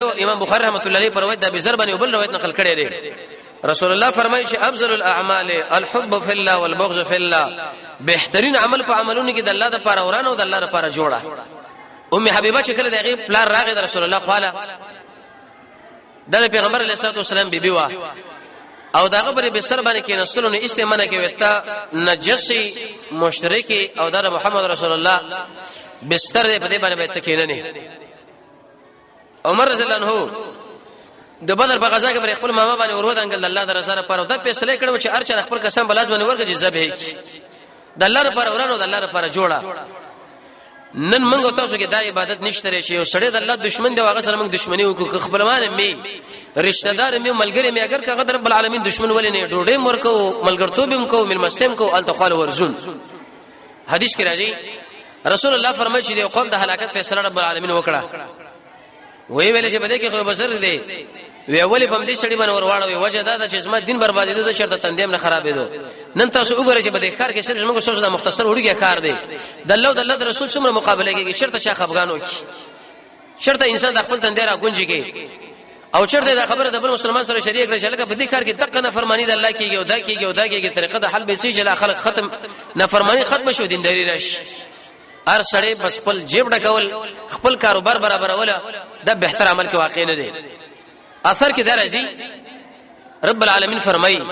امام بخاری رحمت الله علیه پر روایت د ابي ذر باندې وبل روایت نقل کړی دی. رسول الله فرمایي چې افضل الاعمال الحب فی الله والبغض فی الله، بهترین عمل په عملونو کې د الله د پاره ورانه او د الله لپاره جوړه. ام حبیبه چې کله دغه پلار راغی د رسول الله خواله، د پیغمبر علیه الصلاه والسلام بیبي وا او داغه پر بستر باندې کې نسلو نه استعمال کې وتا نجسی مشرکی او د محمد رسول الله بستر دې په دې باندې به تکیننه. عمر رضی الله عنه د بدر په غزا کې پر خپل ماما باندې ورو دنګل د الله در سره پر دا فیصله کړو چې ارچا خپل قسم بلاز باندې ورګه چې ذبح د الله لپاره ورانو د الله لپاره جوړه. نن موږ تاسو کې دا عبادت نشته چې یو سړی د الله دشمن دی هغه سره موږ دشمنی وکړو، خپلوان می، رشتہ دار می، ملګری می، اگر کغه رب العالمین دشمن ولې نه، ډوډۍ مرکو، ملګرتوب هم کو، ملمستم کو، التخال ورزون. حدیث کې راځي رسول الله فرمایي چې د قوم د هلاکت فیصله رب العالمین وکړه. وی ویل چې بده کې خو بزرګ دی، وی ولې په دې سړي باندې ورواړه؟ وی وجه دا ده چې زما دین بربادې ده، چرته تندیم نه خرابې ده. نن تاسو وګورئ چې بده کار کې صرف زموږ سوچ دا مختصر وړوکی کار دی، د الله او د الله رسول څومره مقابله کیږي، چرته چا خفګانو کی، چرته انسان د خپل تندې را گونجي کې، او چرته دا خبره د بل مسلمان سره شریک کړي چې لکه په دې کار کې دقه نافرمانی د الله کیږي او دا کیږي او دا کیږي، طریقه د حل به سي چې لا خلق ختم نافرمانی ختم شو، دینداری راشي. هر سړی بس خپل جیب ډکول، خپل کاروبار برابرول، دا بهتر عمل کې واقع نه دی. اثر کې دا راځي رب العالمین فرمایي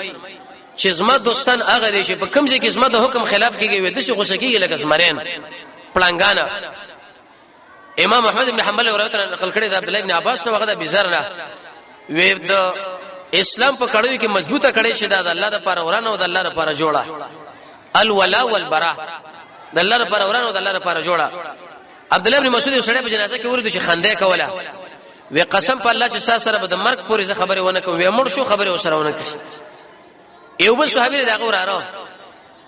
چې زما دوستان هغه دي چې په کوم ځای کې زما د حکم خلاف کیږي، وې د شي غوسه کیږي لکه زمرین پړنګانه. امام احمد بن حنبل روایت نقل کړی د عبد الله بن عباس نو هغه د بزر نه، وی د اسلام په کړیو کې مضبوطه کړی چې دا د الله د پاره ورانه او د الله لپاره جوړه، الولا والبرا، د الله لپاره ورانه او د الله لپاره جوړه. عبد الله بن مسعود سره په جنازه کې ورته چې خنده کوله، وی قسم په الله چې تاسو سره به د مرګ پورې زه خبره ونه کوم. وی مړ شو، خبره وسره ونه کړي. یو بل صحابي دغه وراره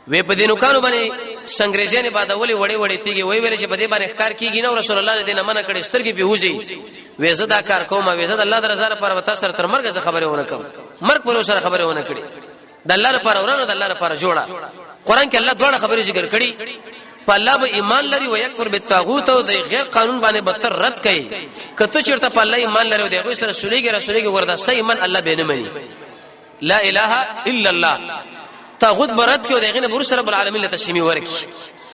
وی په دینو کانو باندې سنگریزانه بادولې وړې وړې تیږي، وی ویل چې په دې باندې ښکار کیږي نو رسول الله دې نه منع کړي، سترګې به وځي. وې زه دا کار کوم، وې زه د الله د رضا لپاره وتا سره تر مرګ زه خبره ونه کوم. مرګ پر سره خبره ونه کړي، د الله لپاره ورانه، د الله لپاره جوړه. قران کې الله دواړه خبرې ذکر کړي، په الله به ایمان لري او یکفر بالطاغوت، او د غیر قانون باندې بدتر رد کوي. کته چیرته په الله ایمان لري او د هغه سره سولېږي رسولېږي، ورداسته ایمان الله به نه مني. لا اله الا الله طاغوت برد کې او دغه نه ورسره رب العالمین له تسلیمي ورکی.